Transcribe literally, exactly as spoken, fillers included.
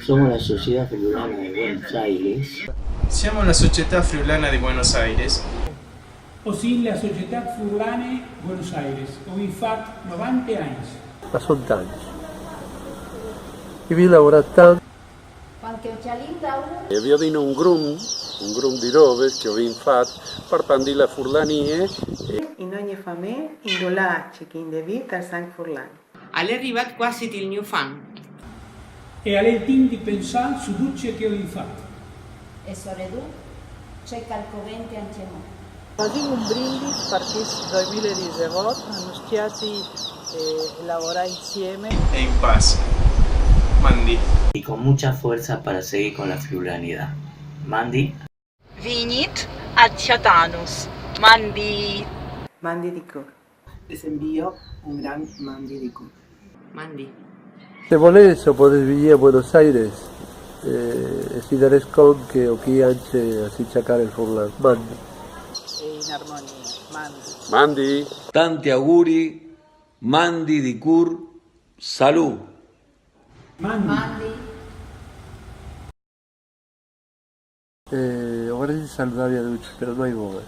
Somos la Società Friulana di Buenos Aires. Siamo la Società Friulana di Buenos Aires. O sin la Società Furlane Buenos Aires, o vin fat novante agns. Ma son tanti. E vin lavorat tant. Quanche o cjalin daûr. E viodin un grum, un grum di robes che o vin fat par pandî la furlanie. In ogni famee, indulà ce che indevît al sanc furlan. Al è rivât cuasi il gno fan. E al è il timp di pensâ su dut ce che o vin fat. E soredut ce che al covente ancjemò. Fasìn un brindis par chest doi mil e disevot, a nus cjati e lavorâ insiemi. E in pace. Mandi. Y con mucha fuerza para seguir con la friulanidad. Mandi. Vignît a cjatânus. Mandi. Mandi di cûr. Us envio un grant mandi di cûr. Mandi. Se volês, o podês vignî a Buenos Aires, eh, e si darês cont che o chi ancje a si cjacare il furlan. Mandi. E in armonie. Mandi. Mandi. Tanti auguri, mandi di cûr, salût. Mandi. Mandi. Eh, o vorès saludâvi a ducj, però no i voi.